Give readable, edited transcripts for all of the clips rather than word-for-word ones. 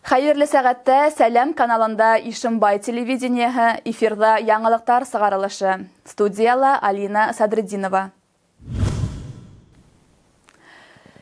Хәйерле сәғәттә! Сәләм каналында Ишембай телевидениеһы, эфирҙа яңылыҡтар сығарылышы. Студияла Алина Садретдинова.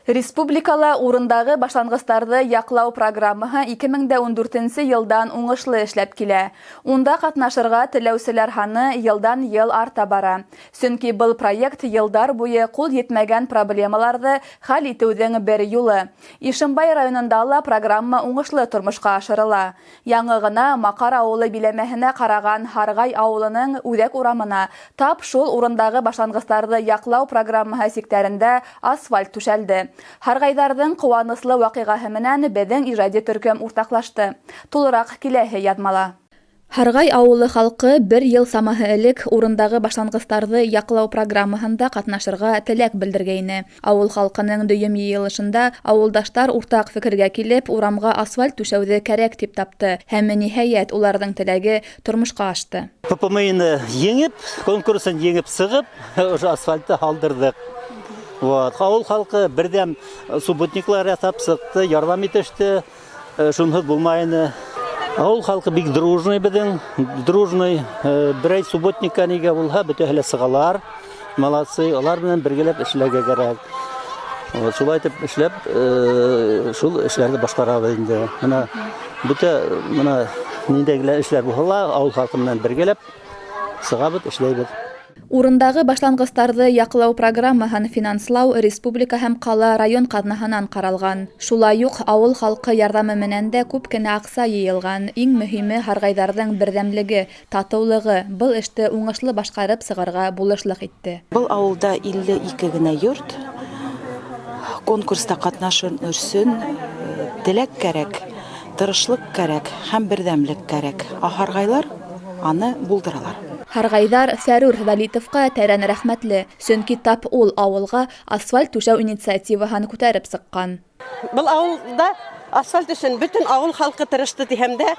Республикала урындағы башланғыстарҙы яҡлау программаһы 2014 йылдан уңышлы эшләп килә. Унда ҡатнашырға теләүселәр һаны йылдан-йыл арта бара. Сөнки был проект йылдар буйы ҡул етмәгән проблемаларҙы хәл итеүҙең бер юлы. Ишембай районында ла программа уңышлы тормошҡа ашырыла. Яңы ғына Маҡар ауылы биләмәһенә ҡараған Һарғай ауылының үҙәк урамына тап шул урындағы башланғыстарҙы яҡлау программаһы сиктәрендә асфальт түшәлде. Һарғайҙарҙың ҡыуаныслы ваҡиғаһы менән беҙҙең ижади төркөм уртаҡлашты. Тулыраҡ киләһе яҙмала. Һарғай ауылы халҡы бер йыл самаһы элек урындағы башланғыстарҙы яҡлау программаһында ҡатнашырға теләк белдергәйне. Ауыл халҡының дөйөм йыйылышында ауылдаштар уртаҡ фекергә килеп, урамға асфальт түшәүҙе кәрәк тип тапты. Һәм, ниһайәт, уларҙың теләге тормошҡа ашты. ППМИ-ны еңеп, конкурсын еңеп сығып, ошо асфальтты һалдырҙыҡ. Вот. Ауыл халҡы берҙәм субботниклар яһап сыҡты, ярҙам итеште. Шунһыҙ булмай ине. Ауыл халҡы бик дружный беҙҙең, дружный. Берәй субботникка нигә булһа, бөтәһе лә сығалар. Молодцы, улар менән бергәләп эшләргә кәрәк. Вот, шулай итеп эшләп, шул эшләрҙе башҡарабыҙ инде. Бына бөтә бына ниндәй генә эшләр булһа ла, ауыл халҡы менән бергәләп сығабыҙ, эшләйбеҙ. Урындағы башланғыстарҙы яҡлау программаһын финанслау республика һәм ҡала, район ҡаҙнаһынан ҡаралған. Шулай уҡ ауыл халҡы ярҙамы менән дә күп кенә аҡса йыйылған. Иң мөһиме һарғайҙарҙың берҙәмлеге, татыулығы был эште уңышлы башҡарып сығырға булышлыҡ итте. Был ауылда 52 генә йорт. Конкурста ҡатнашыр өсөн теләк кәрәк, тырышлыҡ кәрәк һәм берҙәмлек кәрәк. Ә һарғайлар аны булдыралар. Һарғайҙар Фәрүр Вәлитовҡа тәрән рәхмәтле, сөнки тап ул ауылға асфальт түшәү инициативаһын күтәреп сыҡҡан. Был ауылда асфальт өсөн бөтөн ауыл халҡы тырышты тиһәм дә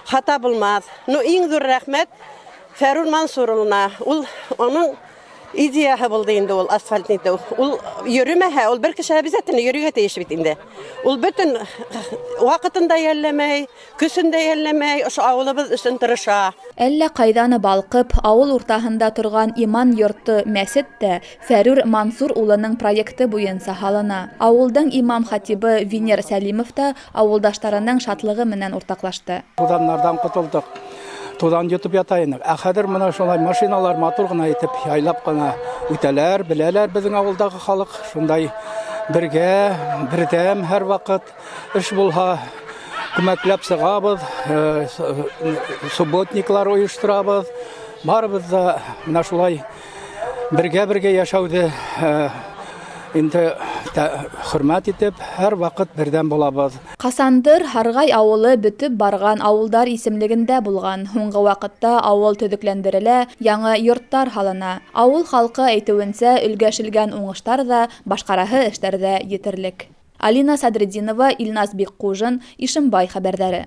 хата булмаҫ. Ну, иң ҙур рәхмәт Фәрүр Мансур улына. Ул уның идеяһы булды инде ул асфальт итеү. Ул йөрөмәһә, ул бер кеше обязательно йөрөргә тейеш бит инде. Ул бөтөн ваҡытын да йәлләмәй, көсөн дә йәлләмәй, ошо ауылыбыҙ өсөн тырыша. Әллә ҡайҙан балҡып, ауыл уртаһында торған иман йорто мәсет тә Фәрүр Мансур улының проекты буйынса һалына. Ауылдың имам хатибы Венер Сәлимов та ауылдаштарының шатлығы менән уртаҡлашты. Туҙандарҙан ҡотолдоҡ. Туҙан йотоп ята инек. Ә хәҙер бына шулай машиналар матур ғына итеп яйлап ҡына үтәләр, беләләр беҙҙең ауылдағы халыҡ. Шундай бергә, берҙәм һәр ваҡыт эш булһа, күмәкләп сығабыҙ, субботниклар ойошторабыҙ. Барыбыҙ да бына шулай бергә-бергә йәшәүҙе инде хөрмәт итеп, һәр ваҡыт берҙәм булабыҙ. Ҡасандыр Һарғай ауылы бөтөп барған ауылдар исемлегендә булған. Һуңғы ваҡытта ауыл төҙөкләндерелә, яңы йорттар һалына. Ауыл халҡы әйтеүенсә, өлгәшелгән уңыштар ҙа, башҡараһы эштәр ҙә етерлек. Алина Садретдинова, Илназ Бикҡужин, Ишембай хәбәрҙәре.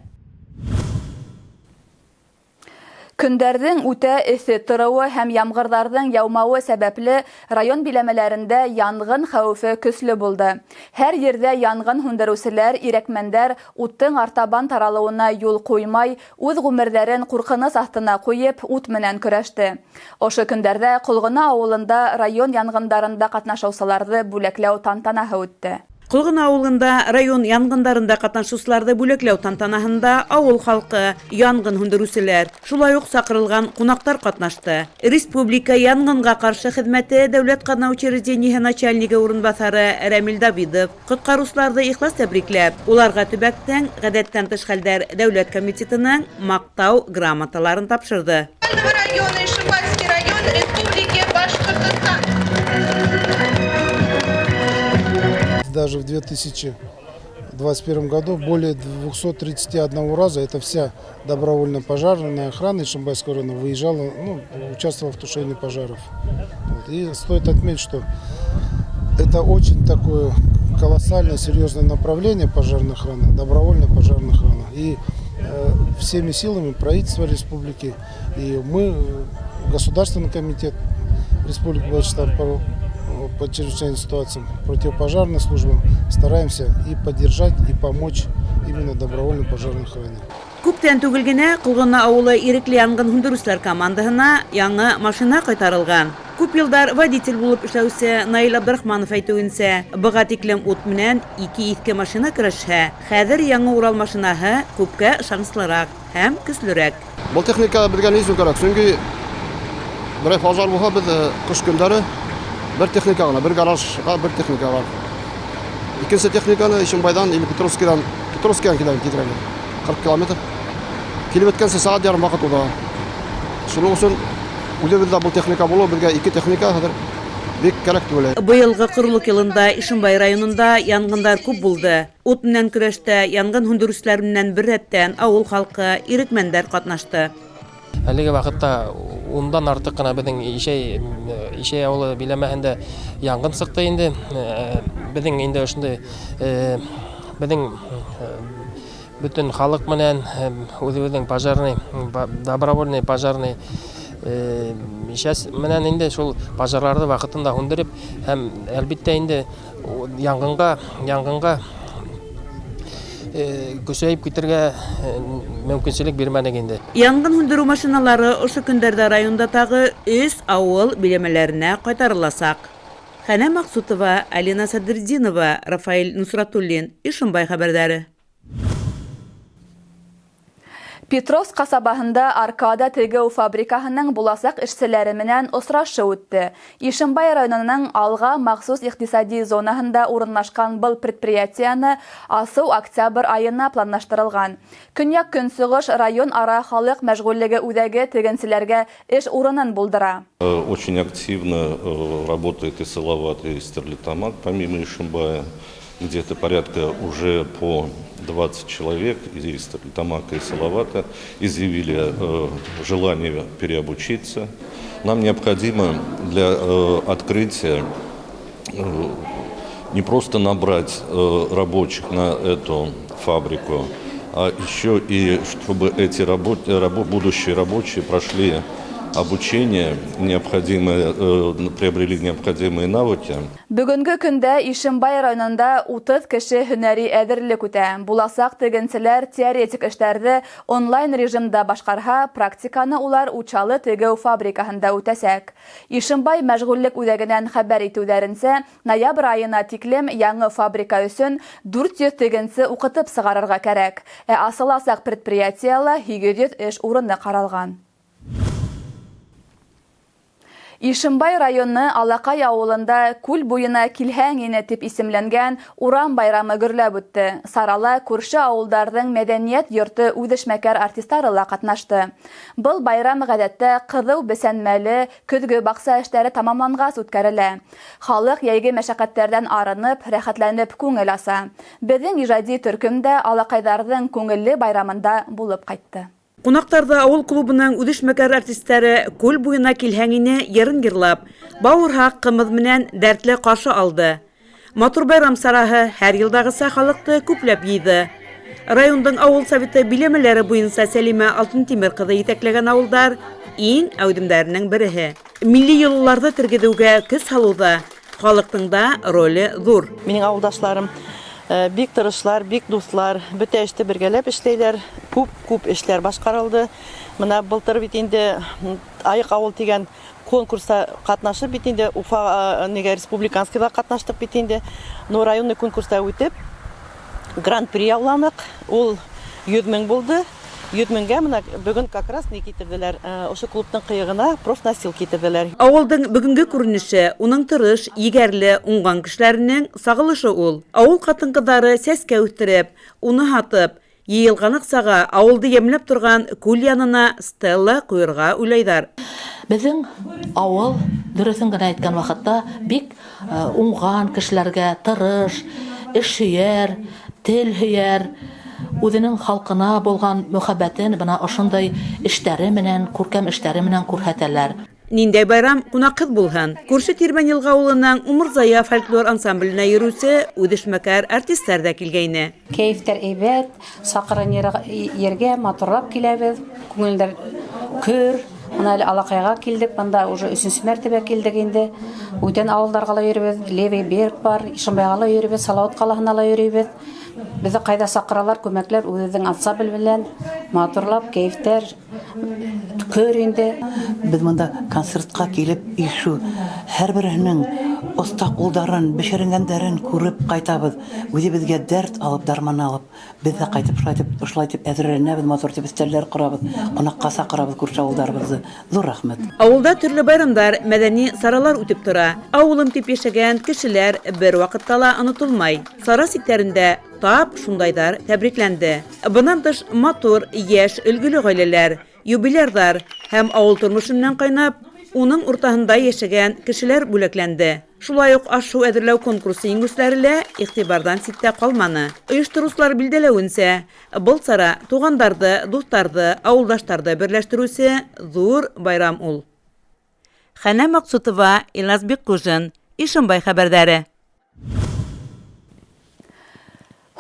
Көндәрҙең үтә эҫе тороуы һәм ямғырҙарҙың яумауы сәбәпле район биләмәләрендә янғын хәүефе көслө булды. Һәр ерҙә янғын һүндереүселәр, ирәкмәндәр уттың артабан таралыуына юл ҡуймай, үҙ ғүмерҙәрен ҡурҡыныс аҫтына ҡуйып, ут менән көрәште. Ошо көндәрҙә Ҡолғона ауылында район янғындарында ҡатнашыусыларҙы бүләкләү тантанаһы үтте. Ҡолғона ауылында район янғындарында ҡатнашыусыларҙы бүләкләү тантанаһында ауыл халҡы, янғын һүндереүселәр, шулай уҡ саҡырылған ҡунаҡтар ҡатнашты. Республика янғынға ҡаршы хеҙмәте дәүләт ҡаҙна учреждениеһы начальнигы урынбаҫары Рәмил Давидов ҡотҡарыусыларҙы ихлас тәбрикләп, уларға төбәктең ғәҙәттән тыш хәлдәр дәүләт комитетының маҡтау грамоталарын тапшырҙы. Района Ишимбайский район Республики Башкортостан. Даже в 2021 году более 231 раза, это вся добровольная пожарная охрана Ишимбайского района выезжала, ну, участвовала в тушении пожаров. Вот. И стоит отметить, что это очень такое колоссальное, серьезное направление пожарной охраны, добровольная пожарная охрана. И всеми силами правительства республики, и мы, Государственный комитет Республики Башкортостан по чрезвычайным ситуациям, противопожарной службам стараемся и поддержать, и помочь именно добровольной пожарной охране. Күптән түгел генә Ҡолғона авылы ирекле янгын һүндереүселәр командаһына яңы машина ҡайтарылған. Күп йылдар водитель булып эшләүсе Наил Абдрахманов әйтеүенсә, быға тиклем ут менән ике иҫке машина көрәшһә, хәҙер яңы Урал машинаһы күпкә ышаныслыраҡ һәм көслөрәк. Был техника беҙгә ни өсөн кәрәк? Сөнки берәй пожар булһа, беҙ ҡыш көндәре бер техника ғына, бер гаражға бер техника бар. Икенсе техниканы Ишембайҙан или Петровскийҙан, Петровскийҙан килә килтерәләр. 40 километр. Килеп еткәнсе сәғәт ярым ваҡыт уҙа. Шуның өсөн үҙебеҙҙә был техника булыу беҙгә ике техника хәҙер бик кәрәк тип уйлайым. Быйылғы ҡоролоҡ йылында Ишембай районында янғындар күп булды. Ут менән көрәштә янгын һүндереүселәр менән бер рәттән ауыл халҡы, ирекмәндәр ҡатнашты. Әлеге ваҡытта ундан артыҡ ҡына беҙҙең Ишәй ауылы биләмәһендә янгын сыҡты инде. Беҙҙең инде ошондай, беҙҙең бөтөн халыҡ менән үҙебеҙҙең пожарный, добровольный пожарный часть менән инде шул пожарларҙы ваҡытында һүндереп һәм әлбиттә инде янгынға көсәйеп китергә мөмкинселек бирмәнек инде. Янгын һүндереү машиналары ошо көндәрҙә районда тағы өс ауыл биләмәләренә ҡайтарыласаҡ. Хәнә Маҡсутова, Алина Садретдинова, Рафаэль Нусратуллин, Ишембай хәбәрҙәре. Петровск ҡасабаһында Аркада тегеү фабрикаһының буласаҡ эшселәре менән осрашыу үтте. Ишембай районының Алға махсус иҡтисади зонаһында урынлашҡан был предприятияны асыу октябрь айына планлаштырылған. Көньяҡ-көнсығыш район ара халыҡ мәшғүллеге үҙәге тегенселәргә эш урынын булдыра. Очень активно работает и Салават, и Стерлитамак, помимо Ишимбая. Где-то порядка уже по 20 человек из Стерлитамака и Салавата изъявили желание переобучиться. Нам необходимо для открытия не просто набрать рабочих на эту фабрику, а еще и чтобы эти будущие рабочие прошли обучение, приобрели необходимые навыки. Бөгөнгө көндә Ишембай районында 30 кеше һөнәри әҙерлек үтә. Буласаҡ тегенселәр теоретик эштәрҙе онлайн режимда башҡарһа, практиканы улар Учалы тегеү фабрикаһында үтәсәк. Ишембай мәшғүллек үҙәгенән хәбәр итеүҙәренсә, ноябрь айына тиклем яңы фабрика өсөн 400 тегенсе уҡытып сығарырға кәрәк. Ә асыласаҡ предприятияла 800 эш урыны ҡаралған. Ишембай районы Алаҡай ауылында күл буйына килһәң ине тип исемләнгән урам байрамы гөрләп үтте. Сарала күрше ауылдарҙың мәҙәниәт йорто үҙешмәкәр артистары ла ҡатнашты. Был байрам ғәҙәттә ҡыҙыу бесәнмәле көҙгө баҡса эштәре тамамланғас үткәрелә. Халыҡ йәйге мәшәҡәттәрҙән арынып, рәхәтләнеп күңел аса. Беҙҙең ижади төркөм дә алаҡайҙарҙың күңелле байрамында булып ҡайтты. Ҡунаҡтарҙы ауыл клубының үҙешмәкәр артистары күл буйына килһәң ине йырын йырлап, бауырһаҡ ҡымыҙ менән дәртле ҡаршы алды. Матур байрам сараһы һәр йылдағыса халыҡты күпләп йыйҙы. Райондың ауыл советы биләмәләре буйынса Сәлимә Алтынтимер ҡыҙы етәкләгән ауылдар иң әүҙемдәренең береһе. Милли йолаларҙы тергеҙеүгә көс һалыуҙа халыҡтың да роле ҙур. Минең ауылдашларым бик тырышлар, бик дуҫлар, бөтә эште бергәләп эшләйләр, күп-күп эшләр башҡарылды. Мына былтыр бит инде Айыҡ ауыл тигән конкурста ҡатнашып бит инде Уфа нигә республиканскийҙа ҡатнаштыҡ бит инде. Но районный конкурста үтеп гран-при яуланыҡ. Ул 100 мең булды. 100 меңгә мына бөгөн как раз ни китерҙеләр, ошо клубтың ҡыйығына профнастил китерҙеләр. Ауылдың бөгөнгө күренеше, уның тырыш, егәрле, уңған кешеләренең сағылышы ул. Ауыл ҡатын-ҡыҙҙары сәскә үҫтереп, уны һатып, йыйылған аҡсаға ауылды йәмләп торған күл янына стелла ҡуйырға уйлайҙар. Беҙҙең ауыл, дөрөҫөн генә әйткән ваҡытта, бик уңған кешеләргә тырыш, эш һөйәр, тел һөйәр, үҙенең халҡына булған мөхәббәтен бына ошондай эштәре менән, күркәм эштәре менән күрһәтәләр. Ниндәй байрам ҡунаҡһыҙ булһын. Күрше Тирмән Йылға ауылының Умырзая фольклор ансамбленә йөрөүсе үҙешмәкәр артистар ҙа килгәйне. Кәйефтәр әйбәт, саҡырған ергә матурлап киләбеҙ, күңелдәр көр. Мына әле Алаҡайға килдек, бында уже өсөнсө мәртәбә килдек инде. Үтән ауылдарға ла йөрөбөҙ, Левый Берег бар, Ишембайға ла йөрөбөҙ, Салауат ҡалаһына ла йөрөйбөҙ. Беҙҙе ҡайҙа саҡыралар, күмәкләр үҙебеҙҙең ансамбль белән матурлап, кәйефтәр көр инде. Беҙ монда концертҡа килеп ишү, һәрбереһенең оҫта ҡулдарын, бешеренгәндәрен күреп ҡайтабыҙ. Үҙебеҙгә дәрт алып, дарман алып, беҙ ҙә ҡайтып шулай итеп, ошолай итеп әҙерләнәбеҙ, матур итеп өҫтәлдәр ҡорабыҙ, ҡунаҡҡа саҡырабыҙ күрше ауылдарыбыҙҙы. Ҙур рәхмәт. Ауылда төрлө байрамдар, мәҙәни саралар үтеп тора. Ауылым дип йәшәгән кешеләр бер ваҡытта ла онотолмай. Сара сиктәрендә тап шундайҙар тәбрикләнде. Бынан тыш, матур, йәш, өлгөлө ғаиләләр, юбилярҙар һәм ауыл тормошо менән ҡайнап, уның уртаһында йәшәгән кешеләр бүләкләнде. Шулай уҡ аш-һыу әҙерләү конкурсы еңеүселәре лә иғтибарҙан ситтә ҡалманы. Ойоштороусылар билдәләүенсә, был сара туғандарҙы, дуҫтарҙы, ауылдаштарҙы берләштереүсе ҙур байрам ул. Хәнә Маҡсутова, Илназ Бикҡужин, Ишембай хәбәрҙәре.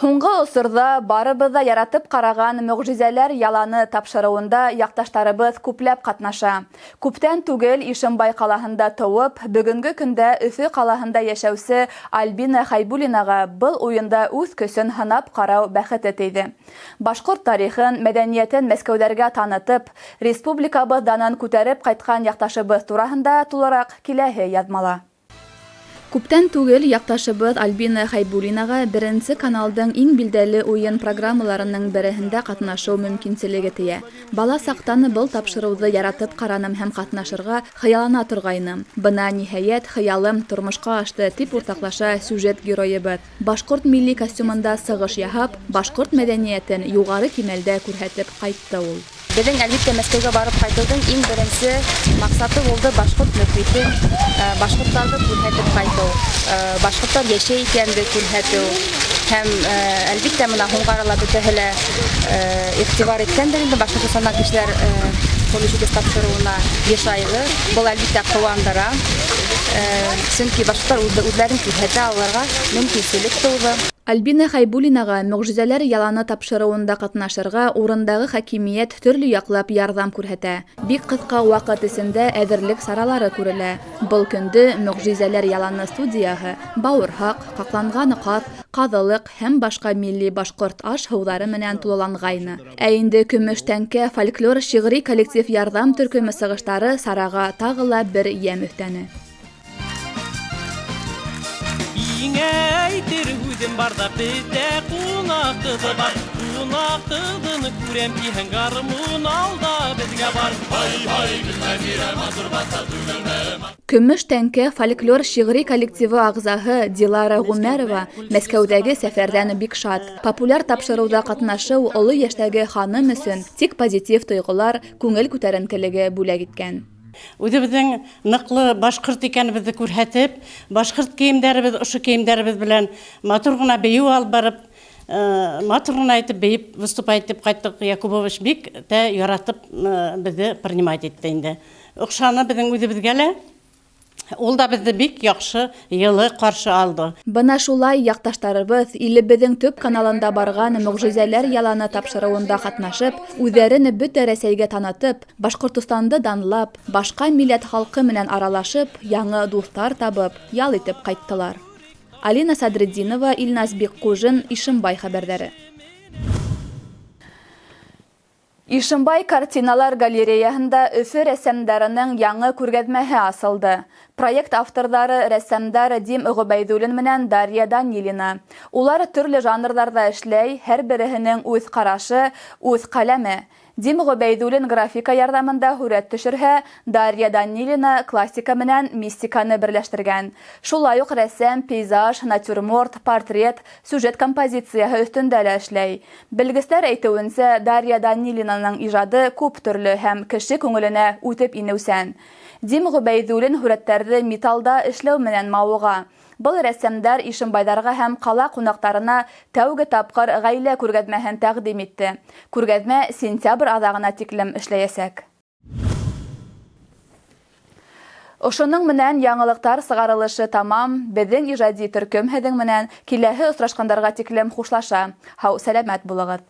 Һуңғы осорҙа барыбыҙ ҙа яратып ҡараған Мөғжизәләр яланы тапшырыуында яҡташтарыбыҙ күпләп ҡатнаша. Күптән түгел Ишембай ҡалаһында тыуып, бөгөнгө көндә Өфө ҡалаһында йәшәүсе Альбина Хәйбуллинаға был уйында үҙ көсөн һынап ҡарау бәхете тейҙе. Башҡорт тарихын, мәҙәниәтен мәскәүҙәргә танытып, республикабыҙ данын күтәреп ҡайтҡан яҡташыбыҙ тураһында тулыраҡ киләһе яҙмала. Күптән түгел яҡташыбыҙ Альбина Хәйбуллинаға беренсе каналдың иң билдәле уйын программаларының береһендә ҡатнашыу мөмкинселеге тейә. Бала саҡтан был тапшырыуҙы яратып ҡараным һәм ҡатнашырға хыяллана торғайным. Бына, ниһайәт, хыялым тормошҡа ашты, тип уртаҡлаша сюжет геройыбыҙ. Башҡорт милли костюмында сығыш яһап, башҡорт мәҙәниәтен юғары кимәлдә күрһәтеп ҡайтты ул. Беҙҙең, әлбиттә, Мәскәүгә барып ҡайтыуҙың иң беренсе маҡсаты булды башҡорт мөхитен, башҡорттарҙы күрһәтеп ҡайтыу, башҡорттар йәшәй икәнде күрһәтеү. Һәм, әлбиттә, бына һуңғы арала бөтәһе лә иғтибар иткәндер инде, Башҡортостандан кешеләр Поле чудес тапшырыуына йышайҙы. Был, әлбиттә, ҡыуандыра, сөнки башҡорттар үҙҙәрен күрһәтә алырға мөмкинселек тыуҙы. Альбина Хәйбуллинаға Мөғжизәләр яланы тапшырыуында ҡатнашырға урындағы хакимиәт төрлө яҡлап ярҙам күрһәтә. Бик ҡыҫҡа ваҡыт эсендә әҙерлек саралары күрелә. Был көндө Мөғжизәләр яланы студияһы бауырһаҡ, ҡаҡланған ҡаҙ, ҡаҙылыҡ һәм башҡа милли башҡорт аш-һыуҙары менән тулыланғайны. Ә инде Көмөш тәңкә фольклор шиғри коллектив ярҙам төркөмө сығыштары сараға тағы ла бер йәм өҫтәне. Иңә әйтер һүҙем бар ҙа, беҙҙә ҡунаҡ ҡыҙы бар. Ҡунаҡ ҡыҙын күрәм тиһәң, гармун ал да беҙгә бар. Һай-һай, Гөлнәзирә, матур баҫа түгелме? Көмөш тәңкә фольклор шиғри коллективы ағзаһы Дилара Ғүмәрова Мәскәүҙәге сәфәрҙән бик шат. Популяр тапшырыуҙа ҡатнашыу оло йәштәге ханым өсөн тик позитив тойғолар, күңел күтәренкелеге бүләк иткән. Үҙебеҙҙең ныҡлы башҡорт икәнебеҙҙе күрһәтеп, башҡорт кейемдәребеҙ, ошо кейемдәребеҙ белән матур ғына бейеү алып барып, матур ғына итеп бейеп, выступать итеп ҡайттыҡ. Якубович бик тә яратып, беҙҙе принимать итте инде. Оҡшаны беҙҙең үҙебеҙгә лә. Ул да беҙҙе бик яҡшы, йылы ҡаршы алды. Бына шулай яҡташтарыбыҙ илебеҙҙең төп каналында барған Мөғжизәләр яланы тапшырыуында ҡатнашып, үҙҙәрен бөтә Рәсәйгә танытып, Башҡортостанды данлап, башҡа милләт халҡы менән аралашып, яңы дуҫтар табып, ял итеп ҡайттылар. Алина Садретдинова, Илназ Бикҡужин, Ишембай хәбәрҙәре. Ишембай картиналар галереяһында Өфө рәссамдарының яңы күргәҙмәһе асылды. Проект авторҙары рәссамдар Дим Ғөбәйҙуллин менән Дарья Данилина. Улар төрлө жанрҙарҙа эшләй, һәр береһенең үҙ ҡарашы, үҙ ҡәләме. Дим Ғөбәйҙуллин графика ярҙамында һүрәт төшөрһә, Дарья Данилина классика менән мистиканы берләштергән. Шулай уҡ рәссам пейзаж, натюрморт, портрет, сюжет композицияһы өҫтөндә лә эшләй. Белгестәр әйтеүенсә, Дарья Данилинаның ижады күп төрлө һәм кеше күңеленә үтеп инеүсән. Дим Ғөбәйҙуллин һүрәттәрҙе металда эшләү менән мауыға. Был рәссамдар Ишембайҙарға һәм ҡала ҡунаҡтарына тәүге тапҡыр ғаилә күргәҙмәһен тәҡдим итте. Күргәҙмә сентябрь аҙағына тиклем эшләйәсәк. Ошоноң менән яңылыҡтар сығарылышы тамам. Беҙҙең ижади төркөм һеҙҙең менән киләһе осрашҡандарға тиклем хушлаша. Һау сәләмәт булығыҙ.